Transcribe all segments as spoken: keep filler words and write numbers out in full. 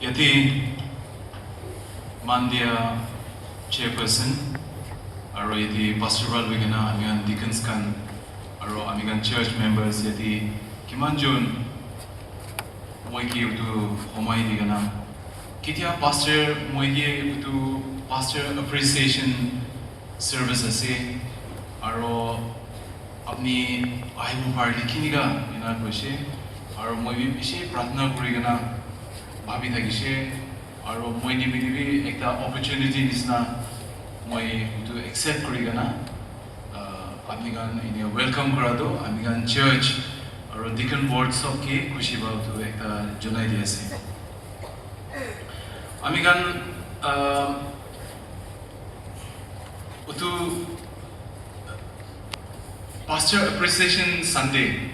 Yate Mandia chairperson, aro yate pastor para lui kena ami khan deacons khan, aro ami khan church members yate kiman jon moi ke utu homai di kena. Ketia pastor moi ke utu pastor appreciation service ase, aro apni ahibo pare kinika ena koise, aro moi bi bishi pratna kuri kena bhabi thakise, aro moi nimite bi ekta opportunity nisna moi etu accept kuri kena, ah, apni khan ine welcome kura tu ami khan church aro deacon board sob ke khushi bhab tu ekta janai di ase. Ami khan, ah, utu Pastor Appreciation Sunday.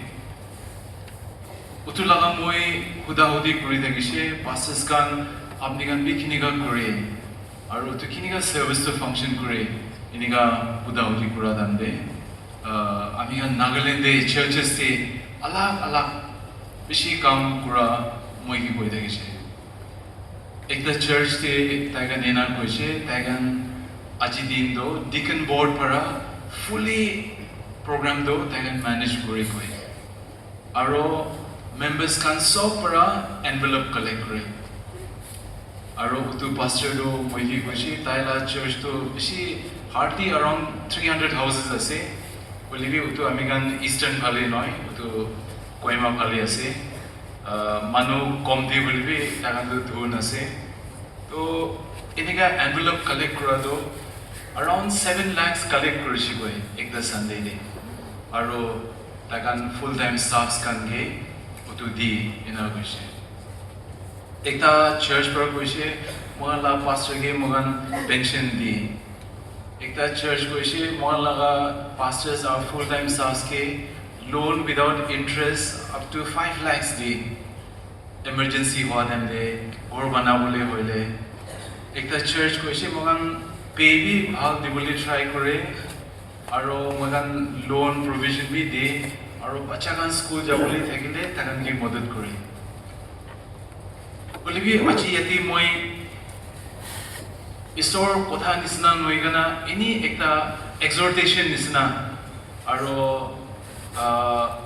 Utu laga moi huda hudi kuri thakise, pastors khan, apni khan bi kinika kure, aru utu kinika service to function kure, inika huda hudi kura time te, ah, ami khan Nagaland te churches te alag alag bishi kam kura moi ki koi thakise. Ekta church te tai khan ena koise, tai khan aji din toh deacon board para fully program toh tai khan manage kuri koi. Aro members khan sob para envelope collect kure. Aro utu pastor toh moi ke koise, tai la church toh bishi hardly around three hundred houses ase. Hoile bi utu ami khan eastern phale noi, utu Kohima phale ase. Ah, manu kom te hoile bi tai khan toh dhun ase. To enika envelope collect kura toh around seven lakhs collect kurise koi ekta Sunday te. Aro tai khan full time staffs khan ke utu di ena koise. Ekta church para koise, moikhan la pastor ke moikhan pension di. Ekta church koise, moikhan laga pastors aru full time staffs ke loan without interest up to five lakhs di. Emergency hua time te ghor bana bole hoile. Ekta church koise, moikhan pay bi bhal dibole try kore, aro moikhan loan provision bi de, aro bacha khan school jabole thakile tai khan ke madad kore. Hoile bi aji yate moi Isor kotha nisna nohoi kena, any ekta exhortation nisna, aro, ah,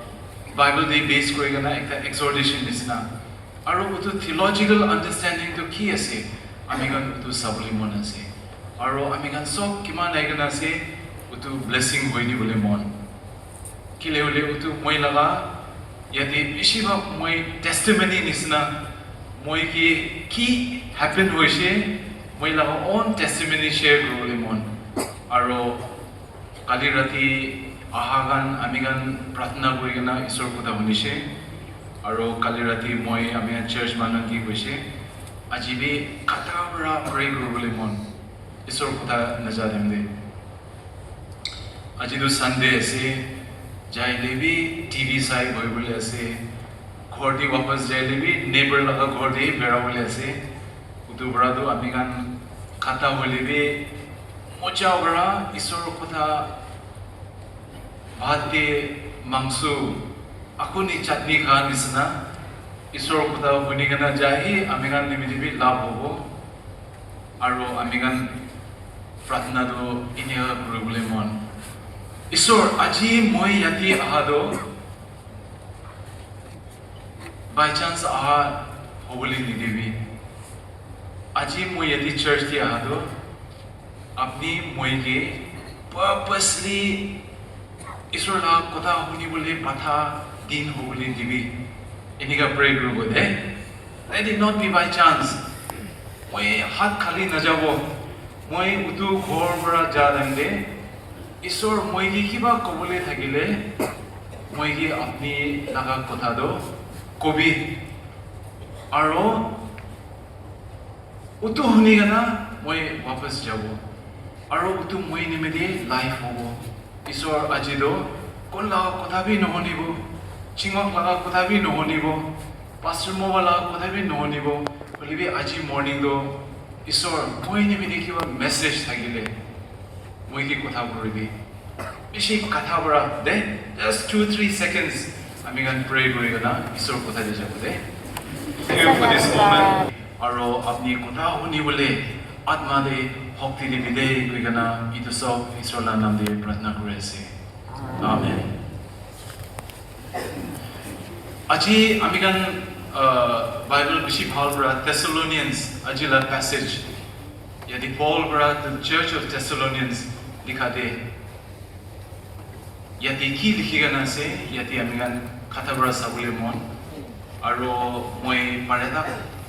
Bible te base kuri kena ekta exhortation nisna, aro utu theological understanding tu ki ase, ami khan utu sabole mon ase, aro ami khan sob kiman nai kena ase, utu blessing hoi dibole mon. Kile hoile utu moi laga yate bishi bhag moi testimony nisna, moi ke ki happen hoise, moi laga own testimony share kuribole mon. Aro kali rati aha khan ami khan pratna kuri kena Isor kotha hunise. Aro kali rati moi ami khan church manu ki koise, aji bi khata para pray kuribole mon. Isor kotha naja time te. Aji tu Sunday ase, jaile bi T V sai bohi bole ase, ghor te wapas jaile bi neighbor laga ghor te bera bole ase. Utu para tu ami khan khata hoile bi moja para Isor kotha, bhat te mangso, akuni chutney kha nisna, Isor kotha huni kena jai, ami khan nimite bi labh hobo. Aro ami khan pratna tu enika kuribole mon. Isor, aji moi yate aha tu by chance aha hobole nidibi. Aji moi yate church te aha tu apni moi ke purposely Isor la kotha huni bole patha din hobole dibi. Enika pray kuribo de. Let it not be by chance. Moi hat khali najabo. Moi utu ghor para ja time te Isor moi ke kiba kobole thakile, moi ke apni laga kotha tu kobi. Aro utu huni kena moi wapas jabo. Aro utu moi nimite life hobo. Isor aji tu kon laga kotha bi nohunibo, chingok laga kotha bi nohunibo, Pastor Moba laga kotha bi nohunibo. Hoile bi aji morning tu Isor moi nimite kiba message thakile, moi ke kotha kuri di. Bishi kotha para de, just two three seconds ami khan pray kuri kena Isor kotha te jabo de. Thank you for this moment. Aro apni kotha huni bole atma de hokti de bide koi kena itu sob Isor la nam de pratna kuri ase. Amen. Aji ami khan, uh, Bible bishi bhal para Thessalonians aji la passage yate Paul para the Church of Thessalonians likha de yate ki likhi kena ase, yate ami khan khata para sabole mon. Aro moi pare ta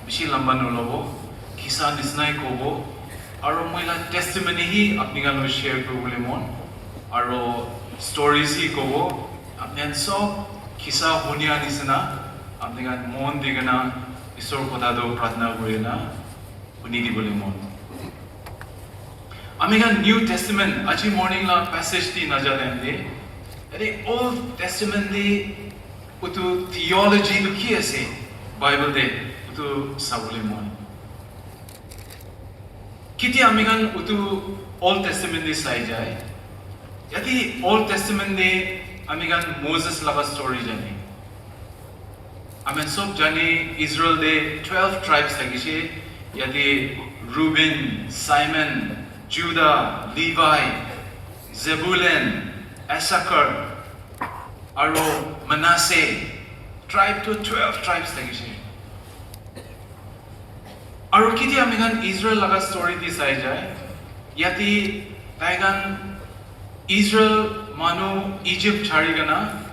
bishi lamba nolobo, kisa nisnai kobo. Aro moi la testimony hi apni khan lo share kuribole mon. Aro stories hi kobo. Apni khan sob kisa hunia nisna, apni khan mon di kena Isor kotha do pratna kuri na huni dibole mon. Ami khan New Testament, aji morning la passage di naja time de, yate Old Testament de utu theology tu ki ase, Bible de utu sabole mon. Kiti ami khan utu Old Testament de sai jai. Yate Old Testament de ami khan Moses laga story jane. Amen. Sob jane Israel de twelve tribes thakishe. Yate Reuben, Simon, Judah, Levi, Zebulun, Issachar, aro Manasseh. Tribe to twelve tribes thakishe. Aro kiti ami khan Israel laga story di sai jai. Yate tai khan Israel manu Egypt chari kena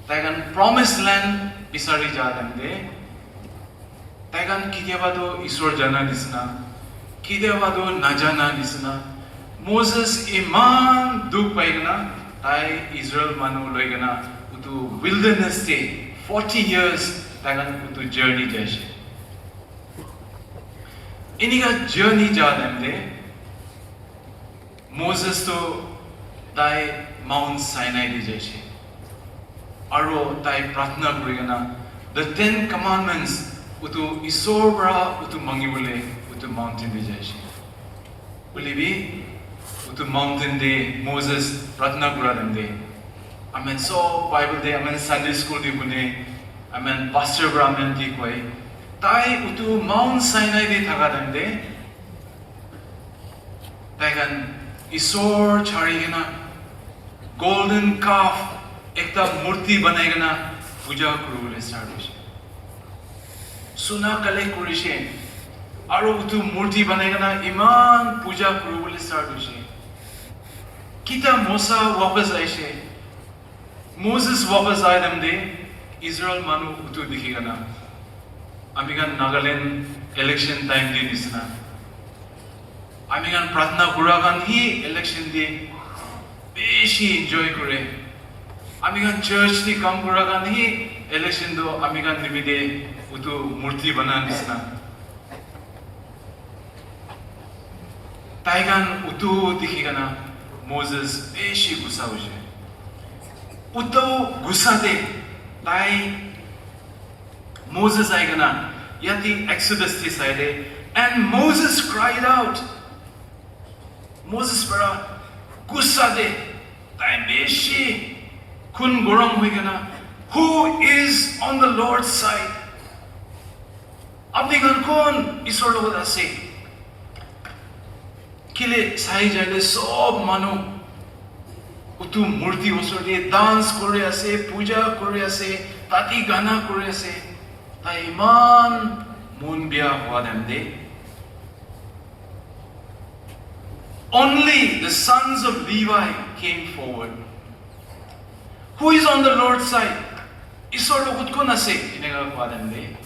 tai khan promised land bisari ja time de, tai khan kitiaba to Isor jana nisna, kitiaba to najana nisna. Moses iman dukh pai kena tai Israel manu loi kena utu wilderness de forty years tai khan utu journey jaise. Inika journey ja time de Moses to tai Mount Sinai de jaise. Aro tai pratna kuri kena the Ten Commandments utu Isor para utu mangi bole utu mountain de jaise. Bole bi utu mountain de Moses pratna kura time de, amen, sob Bible de, amen, Sunday school de hune, amen, pastor para amen ki koi, tai utu Mount Sinai de thaka time de, tai khan Isor chari kena golden calf ekta murti banai kena puja kuribole start hoise. Suna collect kurishe. Aro utu murti banai kena iman puja kuribole start hoise. Kita Mosa wapas aishe. Moses wapas ai time de Israel manu utu dikhi kena. Ami khan Nagaland election time de nisna. Ami khan pratna kura khan hi election de bishi enjoy kure. Ami khan church de kam kura khan hi election do ami khan nimite utu murti bana nisna. Tai khan utu dikhi kena Moses bishi gusa hoise. Utu gusa de tai Moses ai kena yate Exodus de sai de, and Moses cried out. Moses para gusa de tai bishi khun gorom hoi kena, "Who is on the Lord's side?" Apni khan kon Isor logot ase? Kile sai jai le sob manu utu murti osor de dance kuri ase, puja kuri ase, tati gana kuri ase. Tai iman mon bia hua time de, only the sons of Levi came forward. "Who is on the Lord's side?" Isor logot kon ase? Eneka kua time de,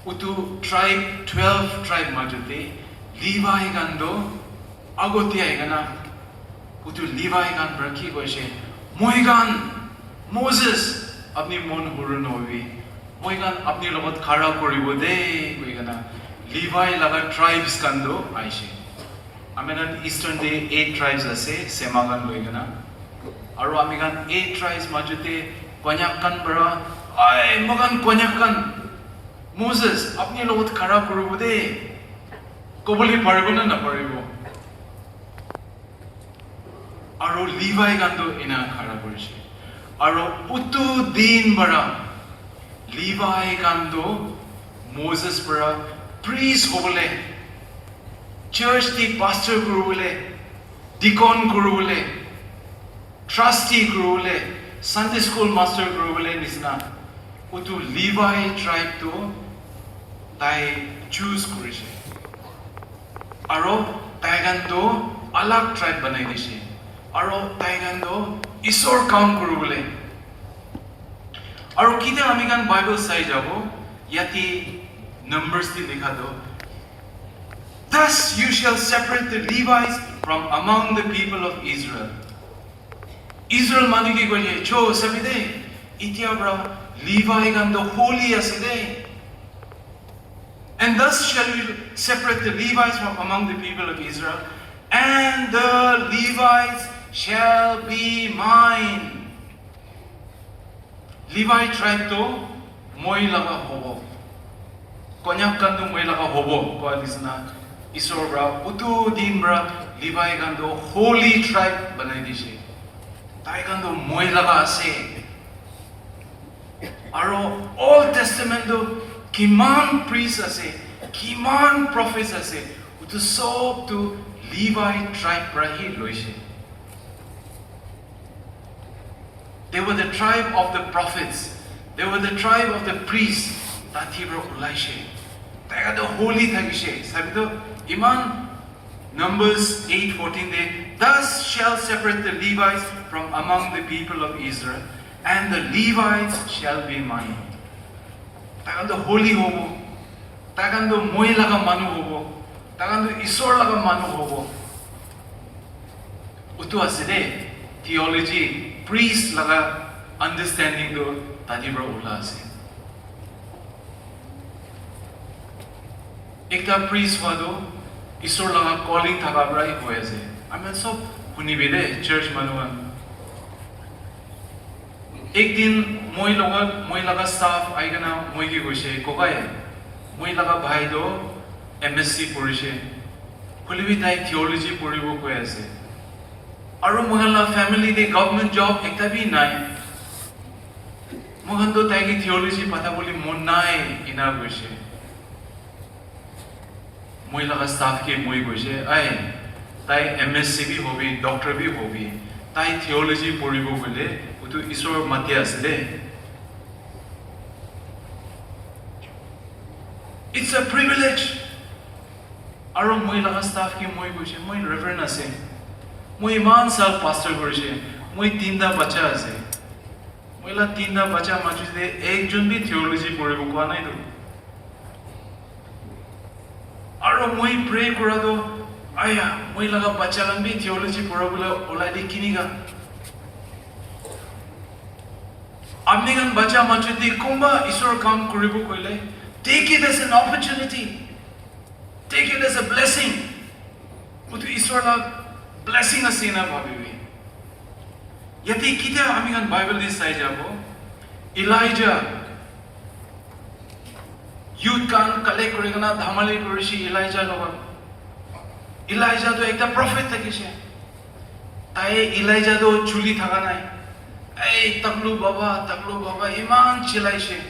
utu tribe, twelve tribe majute Levi khan do agote ai kena utu Levi khan para ki koise, "Moi khan, Moses, apni mon huru nohobi, moi khan apni logot khara kuribo de," koi kena Levi laga tribes khan do aishe. Ami khan Eastern de eight tribes ase, Sema khan loi kena. Aro ami khan eight tribes majute Konyak khan para, "Ai, moi khan Konyak khan, Moses, apni logot khara kuribo de," kobole paribo na naparibo? Aro Levi khan to ena khara kurishe. Aro utu din para Levi khan to Moses para Priest hobole, church te pastor kuribole, deacon kuribole, trustee kuribole, Sunday school master kuribole nisna, utu Levi tribe tu tai choose kurishe. Aro tai khan tu alag tribe banai dishe. Aro tai khan tu Isor kam kuribole. Aro kitia ami khan Bible sai jabo, yate Numbers te likha tu, "Thus you shall separate the Levites from among the people of Israel." Israel manu ke koile, "Cho, sabi de, itia pra Levi khan to holy ase de. And thus shall you separate the Levites from among the people of Israel, and the Levites shall be mine." Levi tribe to moi laga hobo. Konyak khan to moi laga hobo koa nisna, Isor pra utu din pra Levi khan to holy tribe banai dishe. Tai khan to moi laga ase. Aro Old Testament to kiman priest ase, kiman prophets ase, utu sob tu Levi tribe pra hi loishe. They were the tribe of the prophets. They were the tribe of the priests. Tati pra ulaishe. Tai khan to holy thakishe. Sabi to iman Numbers eight fourteen de, "Thus shall separate the Levites from among the people of Israel, and the Levites shall be mine." Tai khan to holy hobo. Tai khan to moi laga manu hobo. Tai khan to Isor laga manu hobo. Utu ase de, theology, priest laga understanding to tati pra ula ase. Ekta priest hua tu Isor laga calling thaka pra hi hoi ase. Ami khan sob hunibi de, church manu khan. Ek din moi logot, moi laga staff ahi kena moi ke koise, "Kokai, moi laga bhai to M S C porishe. Hoile bi tai theology poribo koi ase. Aru moi khan la family te government job ekta bi nai. Moi khan to tai ke theology pata bole mon nai," ena koise. Moi laga staff ke moi koise, "Ai, tai M S C bi hobi, doctor bi hobi, tai theology poribo koile, utu Isor mati ase de." It's a privilege. Aru moi laga staff ke moi koise, "Moi reverend ase. Moi iman sal pastor korise. Moi tinta bacha ase. Moi la tinta bacha majot te ekjon bi theology poribo koa nai to." Aru moi pray kura to, "Aya, moi laga bacha khan bi theology pora bole olai di kinika." Apni khan bacha majot te kunba Isor kam kuribo koile, take it as an opportunity. Take it as a blessing. Utu Isor la blessing ase na bhabibi. Yate kitia ami khan Bible te sai jabo, Elijah youth khan collect kuri kena dhamali kurishi Elijah logot. Elijah tu ekta prophet thakishe. Tai Elijah tu chuli thaka nai. "Ei, taklu baba, taklu baba," iman chilaishe.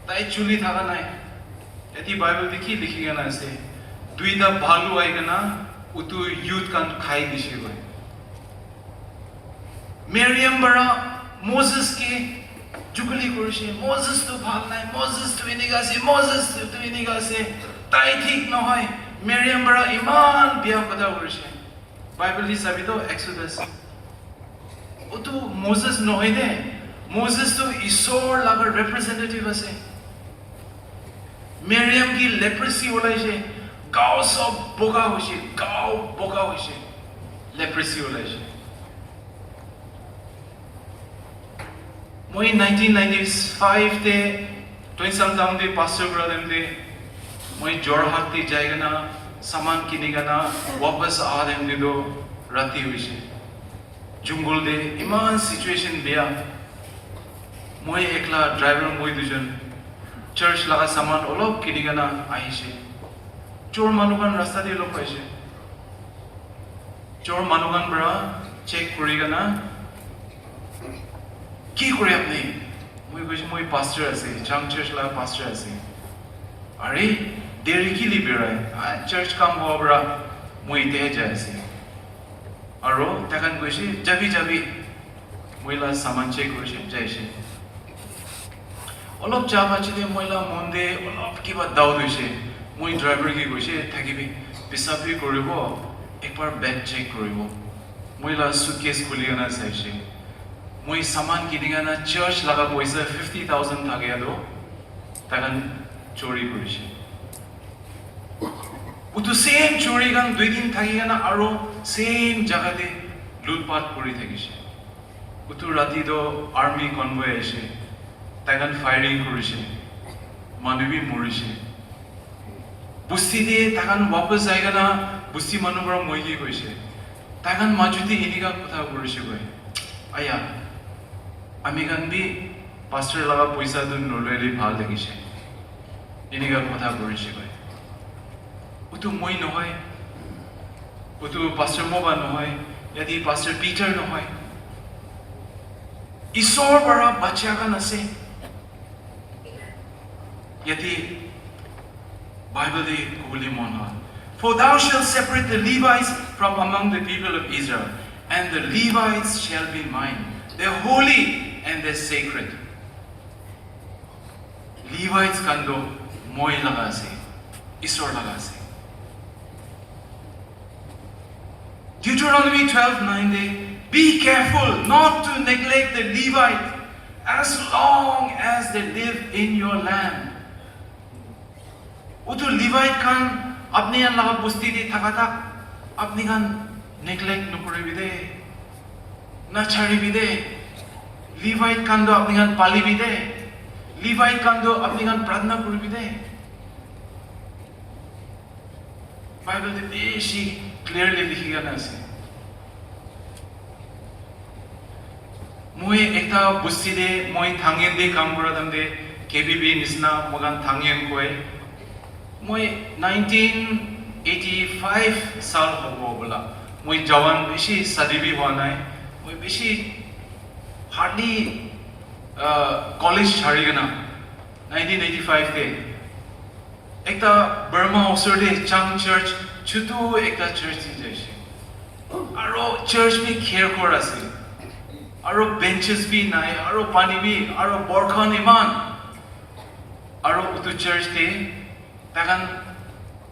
Tai chuli thaka nai. Yate Bible te ki likhi kena ase? Duita bhalu ahi kena utu youth khan khai dishe koi. Miriam para Moses ke jukuli kurishe, "Moses tu bhal nai, Moses tu enika ase, Moses tu, tu enika ase." Tai thik nohoi. Miriam para iman bia kotha kurishe. Bible te sabi to Exodus. Utu Moses nohoi de. Moses tu Isor laga representative ase. Miriam ki leprosy olaishe, gao sob boga hoishe, gao boga hoishe, leprosy olaishe. Moi nineteen ninety-five te Tuensang town te pastor kura time te, moi Jorhat te jai kena saman kini kena wapas aha time te to rati hoishe. Jungle te iman situation beya. Moi ekla, driver moi duijon. Church laga saman olop kini kena ahishe. Chor manu khan rasta te log paishe. Chor manu khan para check kuri kena, "Ki kore apni?" Moi koishe, "Moi pastor ase, Chang Church laga pastor ase." "Are, Deri kili birai, ah, church kam hoa para moi ite jai ase. Aro taikhan koishe, "Jabi, jabi." Moi la saman check kurishe, jaishe. Olop ja pachete moi la mon de olop kiba doubt hoishe. Moi driver ke koishe, "Thakibi, pisap bi kuribo, ekbar bag check kuribo." Moi la suitcase khuli kena saishe. Moi saman kini kena church laga poisa fifty thousand thakia toh taikhan chori kurishe. Utu same chori khan dui din thaki kena aro same jaga te lootpaat kuri thakishe. Utu rati toh army convoy aishe. Taikhan firing kurishe. Manu bi morishe. Busti te taikhan wapas jai kena busti manu para moi ke koishe. Taikhan majute enika kotha kurishe koi. Aya, ami khan bi pastor laga poisa tu noloile bhal lagishe. Enika kotha kurishe koi. Utu moi nohoi. Utu Pastor Moba nohoi. Yate Pastor Peter nohoi. Isor para bacha khan ase. Yate Bible de kobole mon hoi. "For thou shalt separate the Levites from among the people of Israel, and the Levites shall be mine, the holy and the sacred." Levites khan toh moi laga ase, Isor laga ase. Deuteronomy twelve nine de, "Be careful not to neglect the Levite as long as they live in your land." Utu Levite khan apni khan laga busti de thaka tak apni khan neglect nokuribi de, nacharibi de. Levite khan toh apni khan palibi de. Levite khan toh apni khan pratna kuribi de. Bible te bishi clearly likhi kena ase. Moi ekta busti de, moi Thangien de kam kura time de, K B B nisna moikhan Thangien koi. Moi nineteen eighty-five sal hobo bola. Moi jawan bishi shadi bi hua nai. Moi bishi hardly, uh, college chari kena nineteen eighty-five de ekta Burma osor de Chang Church, chutu ekta church de jaise. Aro church bi kher ghor ase. Aro benches bi nai, aro pani bi, aro borkhan iman. Aro utu church de taikhan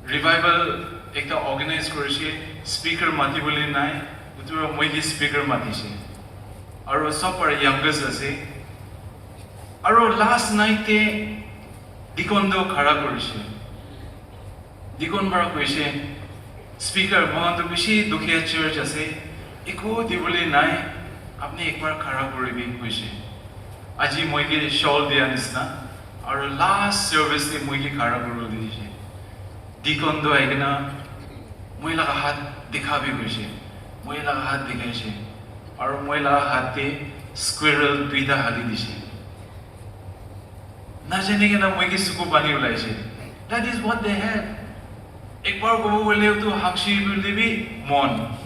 revival ekta organize kurishe, speaker mati bole nai, utu para moi ke speaker matishe. Aro sob para youngest ase. Aro last night te deacon toh khara kurishe. Deacon para koishe, "Speaker, moikhan toh bishi dukhiya church ase, eku dibole nai, apni ekbar khara kuribi," koishe. Aji moi ke shawl dia nisna, aro last service te moi ke khara kuribole dishe. Deacon toh ahi kena moi laga hath dikha bi koishe, moi laga hath dikhaishe, aro moi laga hath te squirrel duita hali dishe. Najane kena moi ke suku pani ulaishe. That is what they had. Ekbar kobo gole utu hakshi bole bi mon.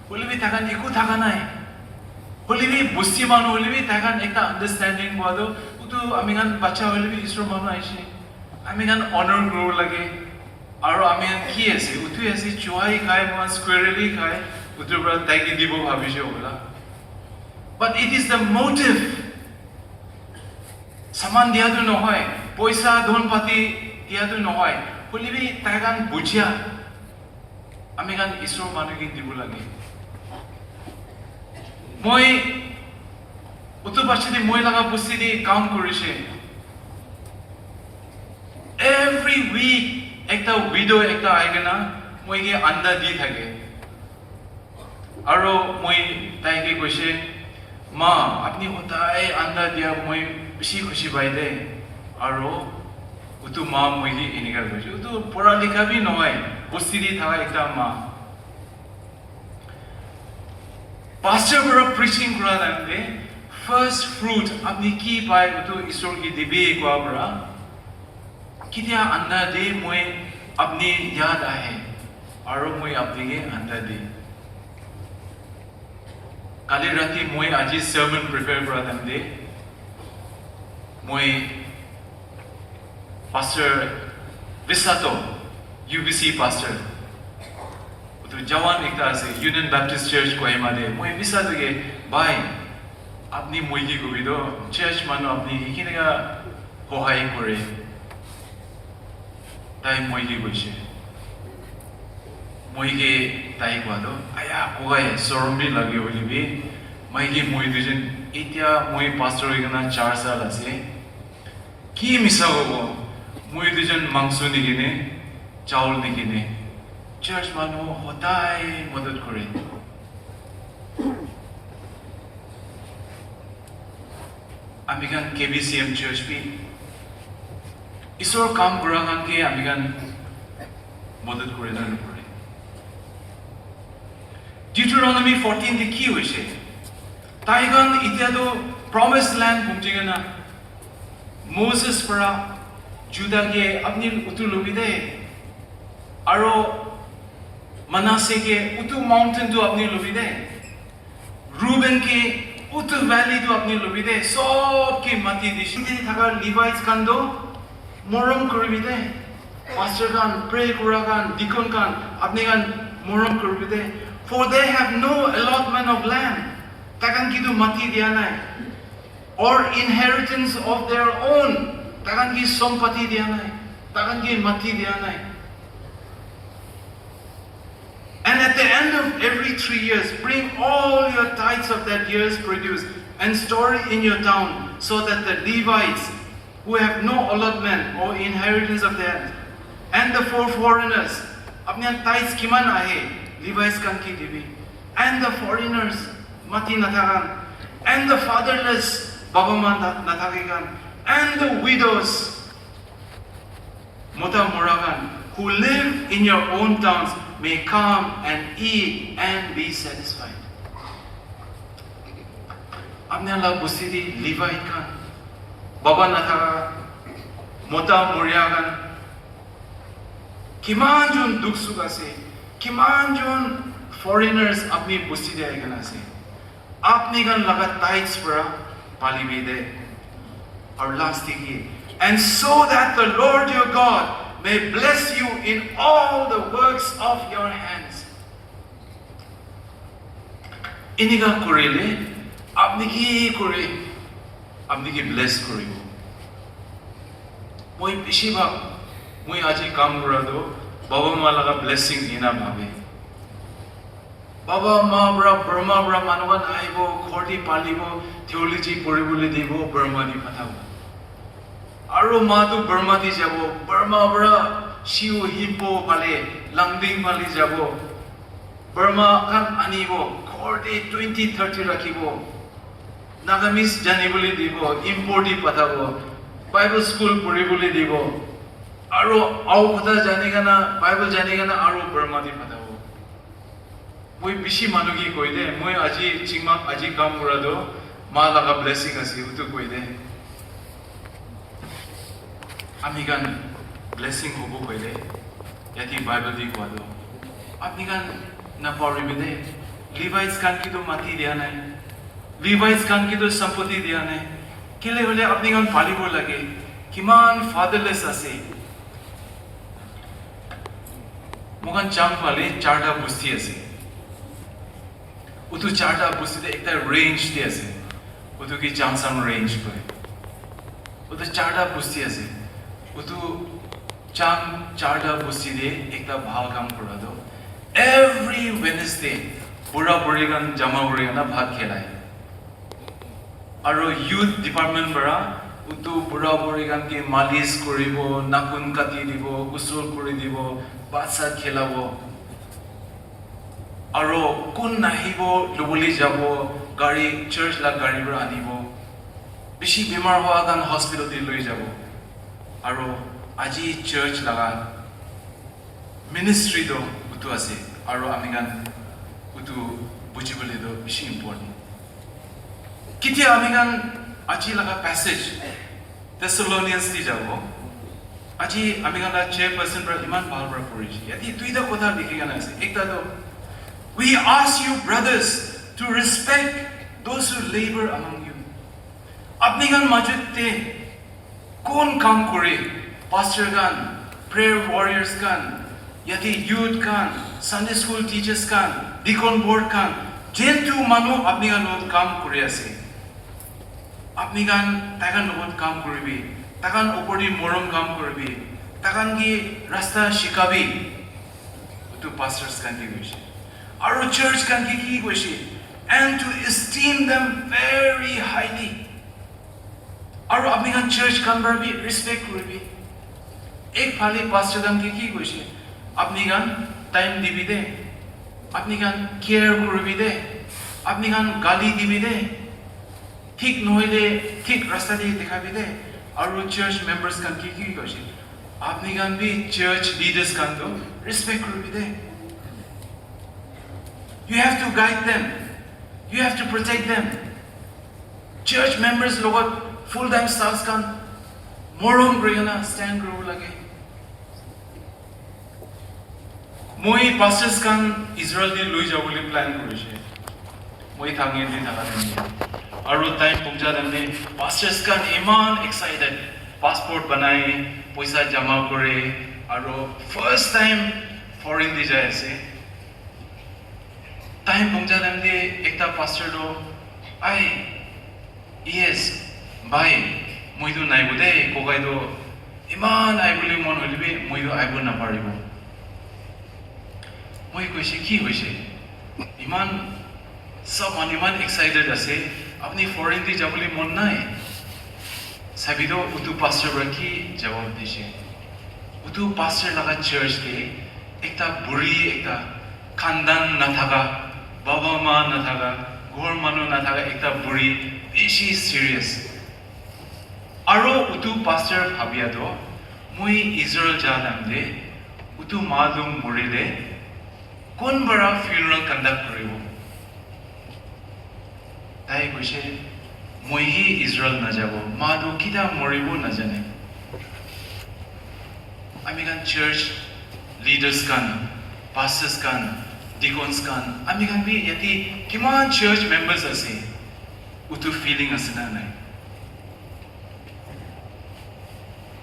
Hoile bi taikhan eku thaka nai. Hoile bi busti manu hoile bi taikhan ekta understanding kua tu utu ami khan bacha hoile bi Isor manu aishe. Ami khan honor kuribo lage. Aro ami khan ki ase? Utu ase, chuai khai, moikhan squirrel khai. Utu para tai ke dibo bhabishe hobola. But it is the motive. Saman dia tu nohoi, poisa, dhon pati dia tu nohoi. Hoile bi taikhan bujia, ami khan Isor manu ke dibo lage. Moi utu pachete moi laga busti de kam kurishe. Every week ekta widow ekta ahi kena moi ke anda di thake. Aro moi tai ke koishe, "Ma, apni hodai anda dia moi bishi khushi pai de." Aro utu ma moi ke enika koishe. Utu pura likha bi nohoi, busti de thaka ekta ma. Pastor para preaching kura time te, first fruit, apni ki pai, utu Isor ke dibi kua para, ketia anda de moi apni yad ahe, aro moi apni ke anda de. Kali rati moi aji sermon prepare kura time te, moi Pastor Visato, U B C pastor, etu jawan ekta ase, Union Baptist Church Kohima te. Moi bisa tu ke, "Bhai, apni moi ke kobi to, church manu apni ke kineka hohai kore?" Tai moi ke koise. Moi ke tai koa to, "Aya, kogai, sorom bi lage hoile bi, maiki moi duijon, etia moi pastor hoikena char sal ase." Ki misa hobo? Moi duijon mangso nikine, chawl nikine, church manu hodai madad kore. Ami khan K B C M church bi isor kam kura khan ke ami khan madad kore na nokore? Deuteronomy fourteen te ki hoise? Tai khan etia to promised land pumji kena Moses para Judah ke apni utu lobi de, aro Manasseh ke utu mountain tu apni lobi de, Reuben ke utu valley tu apni lobi de, sob ke mati dishi de thaka Levites khan to morom kuribi de. Pastor khan, pray kura khan, deacon khan, apni khan morom kuribi de. For they have no allotment of land. Takan ki tu mati dia nai. Or inheritance of their own. Takan ki sompati dia nai. Takan ki mati dia nai. And at the end of every three years, bring all your tithes of that year's produce and store it in your town, so that the Levites who have no allotment or inheritance of their, and the four foreigners, apni khan tithes kiman ahe, Levites khan ki dibi, and the foreigners, mati nathakan, and the fatherless, baba ma na-, nathake khan, and the widows, mota mora khan, who live in your own towns may come and eat and be satisfied. Apni la busti di Levite khan, baba nathaka, mota moria khan, kiman jon dukh sukh ase, kiman jon foreigners apni busti di ahi kena ase. Apni khan laga tithes para palibi de. Aru last te ki, and so that the Lord your God may bless you in all the works of your hands. Enika kurile, apni ki kure, apni ki bless kuribo. Moi bishi bhag, moi aji kam kura tu, baba ma laga blessing ena bhabe. Baba ma para, Burma para manu khan ahibo, ghor te palibo, theology poribole dibo, Burma te pathabo. Aru ma tu Burma te jabo, Burma para shiu himpo phale, Langding phale jabo. Burma khan anibo, ghor te twenty thirty rakhibo. Nagamese janibole dibo, import te pathabo. Bible school poribole dibo. Aru au kotha jani kena, Bible jani kena aru Burma te pathabo. Moi bishi manu ki koi de, moi aji chingma, aji kam kura tu ma laga blessing ase, utu koi de. Ami khan blessing hobo koile, yate Bible te koa tu, apni khan na paribi de, Levites khan ki tu mati dia nai, Levites khan ki tu sampoti dia nai, kile hoile apni khan palibo lage, kiman fatherless ase. Moikhan chang phale charta busti ase. Utu charta busti te ekta range te ase. Utu ki Changsang range koi. Utu charta busti ase. Utu chang charta busti te ekta bhal kam kura tu. Every Wednesday, bura buri khan jama kuri kena bhat khelai. Aro youth department para utu bura buri khan ke malis kuribo, nakhun kati dibo, ghusl kuri dibo, bhat sat khilabo. Aro kun nahibo, lobole jabo, gari, church la gari para anibo. Bishi bimar hua khan hospital te loi jabo. Aro aji church laga ministry toh utu ase, aro ami khan utu bujibole toh bishi important. Kitia ami khan aji laga passage Thessalonians te jabo. Aji ami khan la chairperson para iman bhal para puri ase. Yate duita kotha likhi kena ase. Ekta toh, "We ask you, brothers, to respect those who labor among you." Apni khan majut te kon kam kore, pastor khan, prayer warriors khan, Yate youth khan, Sunday school teachers khan, deacon board khan, jentu manu apni khan logot kam kuri ase. Apni khan tai khan logot kam kuribi, tai khan opor te morom kam kuribi, tai khan ke rasta shikabi. Etu pastors khan ke koise. Aru church khan ke ki koise? And to esteem them very highly. Aru apni khan church khan para bi respect kuribi. Ek phale pastor khan ke ki koise? Apni khan time dibi de. Apni khan care kuribi de. Apni khan gali dibi de. Thik nohoile thik rasta te dikhabi de. Aru church members khan ke ki koise? Apni khan bi church leaders khan to respect kuribi de. You have to guide them. You have to protect them. Church members logot full time staffs khan morom kuri kena stand kuribo lage. Moi pastors khan Israel te loi jabole plan kurise. Moi thangi te thaka time te. Aru time pongja time te pastors khan iman excited. Passport banai, poisa jama kore, aru first time foreign te jai ase. Time pongja time te ekta pastor to, "Ai, yes, bhai, moi tu naibo de, kokai to iman aibole mon hoile bi moi tu aibo naparibo." Moi koise, "Ki hoise? Iman sob manu iman excited ase, apni foreign te jabole mon nai?" Sabi to utu pastor para ki jawab dise. Utu pastor laga church te ekta buri, ekta khandan nathaka, baba ma nathaka, ghor manu nathaka ekta buri bishi serious. Aro utu pastor bhabia to, moi Israel ja time te utu ma tu morile kun para funeral conduct kuribo? Tai koise, "Moi hi Israel najabo, ma tu kita moribo najane." Ami khan church leaders khan, pastors khan, deacons khan, ami khan bi yate kiman church members ase, utu feeling ase na nai?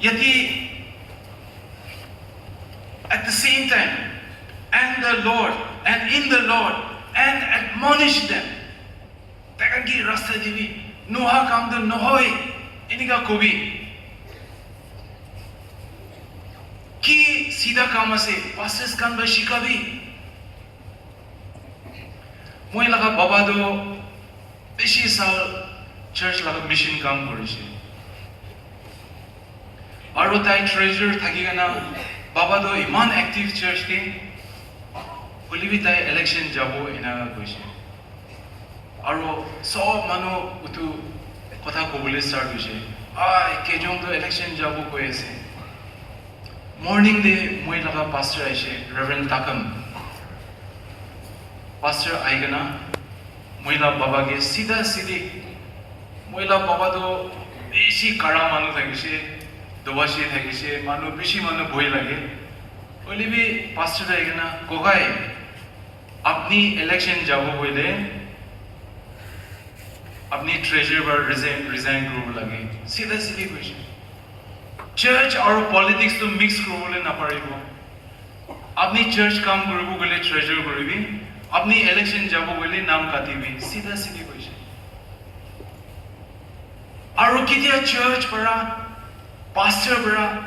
Yate, at the same time, "And the Lord, and in the Lord, and admonish them." Tai khan ki rasta te bi, "Noha kam tu nohoi," enika kobi. Ki sida kam ase, pastors khan ba shikabi. Moi laga baba tu bishi sal church laga mission kam korise. Aro tai treasurer thaki kena, baba tu iman active church te, hoile bi tai election jabo ena koise. Aro sob manu utu kotha kobole start hoise. "Ai, kejong tu election jabo koi ase." Morning te moi laga pastor aise, Reverend Takam. Pastor ahi kena moi la baba ke sida sidi, moi la baba tu bishi kara manu thakise, dobashi thakise, manu bishi manu bhoi lage. Hoile bi pastor ahi kena, "Kokai, apni election jabo koile, apni treasurer para resign, resign kuribo lage." Sida sidi koise. Church aru politics tu mix kuribole naparibo. Apni church kam kuribo koile treasurer kuribi, apni election jabo koile nam katibi. Sida sidi koise. Aru ketia church para, pastor para,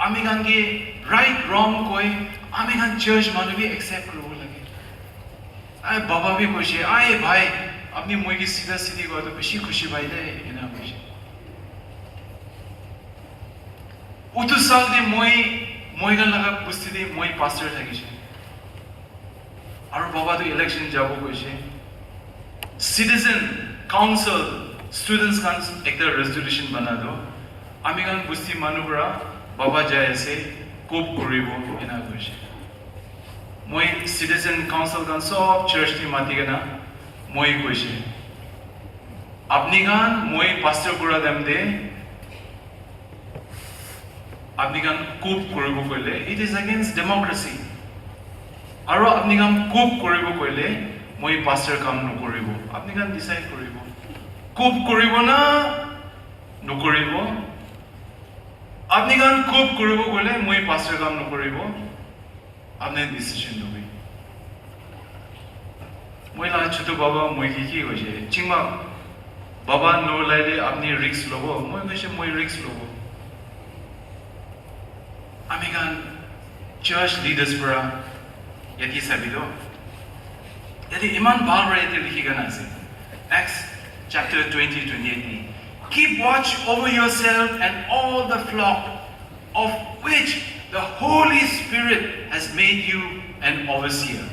ami khan ke right wrong koi, ami khan church manu bi accept kuribo lage. Ai baba bi koise, "Ai bhai, apni moi ke sida sidi koi to bishi khushi pai de," ena koise. Utu sal te moi, moi khan laga busti te moi pastor thakise. Aru baba tu election jabo koise. Citizen Council students khan ekta resolution bana do. Ami khan busti manu para baba jai ase, coup kuribo ena koise. Moi Citizen Council khan sob church te mati kena moi koise, "Apni khan moi pastor kura time te apni khan coup kuribo koile, it is against democracy. Aro apni khan coup kuribo koile, moi pastor kam nokoribo. Apni khan decide kuribo. Coup kuribo na nokoribo? Apni khan coup kuribo koile, moi pastor kam nokoribo. Apni decision lobi. Moi la chutu baba moi ke ki hoise, chingma baba no laile apni risk lobo, moi hoise moi risk lobo. Ami khan church leaders para yate sabi do. Yate iman bhal para yate likhi kena ase. Acts chapter twenty, twenty-eight ni. Keep watch over yourself and all the flock of which the Holy Spirit has made you an overseer.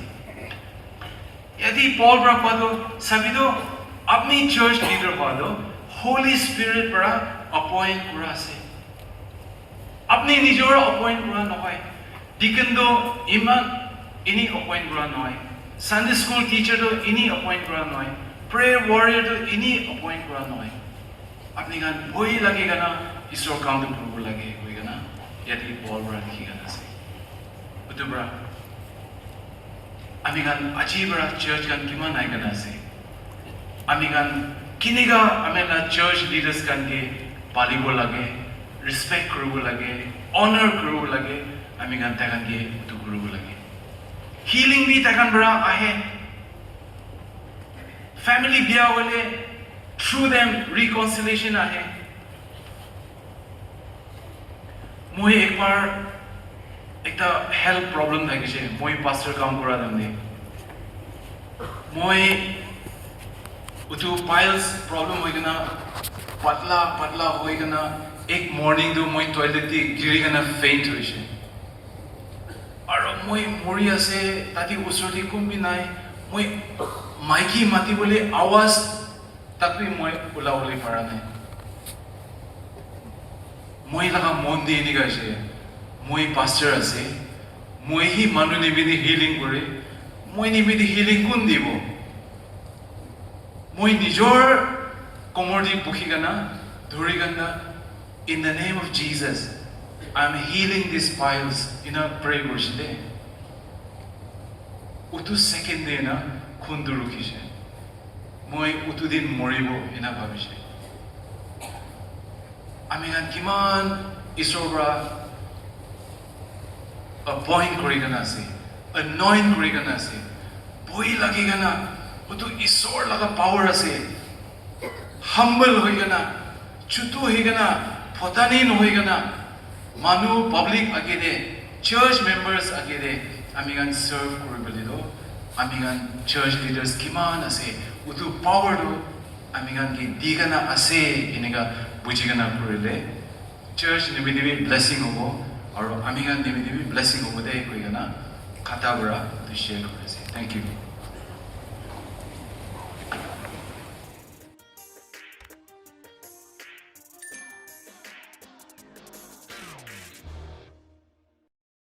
Yate Paul para koa tu sabi tu apni church leader koa tu Holy Spirit para appoint kura ase. Apni nijor appoint kura nohoi. Deacon tu iman ini appoint kura nohoi. Sunday school teacher tu ini appoint kura nohoi. Prayer warrior tu ini appoint kura nohoi. Apni khan boi lagi kena Isor kam tu kuribo lage koi kena yate Paul para likhi kena ase. Utu para ami khan aji para church khan kiman nai kena ase. Ami khan kinika ami la church leaders khan ke palibo lage, respect kuribo lage, honor kuribo lage, ami khan tai khan ke utu kuribo lage. Healing bi tai khan para ahe. Family bia hoile through them reconciliation ahe. Moi ekbar ekta health problem thakise, moi pastor kam kura time te. Moi utu piles problem hoi kena patla patla hoi kena ek morning tu moi toilet te giri kena faint hoise. Aro moi mori ase, tate usor te kun bi nai. Moi maiki mati bole awaz tak bi moi ula uli para nai. Moi laga mon te enika ase, moi pastor ase, moi hi manu nimite healing kore, moi nimite healing kun dibo? Moi nijor komor te bukhi kena, dhuri kena, "In the name of Jesus, I'm healing these piles," ena pray korise de. Utu second te na khun tu rukhise. Moi utu din moribo ena bhabise. Ami khan kiman Isor para appoint kuri kena ase, anoint kuri kena ase, boi lagi kena, utu Isor laga power ase. Humble hoi kena, chutu hoi kena, photani nohoi kena, manu public age te, church members age te, ami khan serve kuri bole to, ami khan church leaders kiman ase, utu power to ami khan ke di kena ase, enika buji kena kurile, church nimite bi blessing hobo, aro ami khan nimite bi blessing hobo de koi kena khata para etu share kuri ase. Thank you.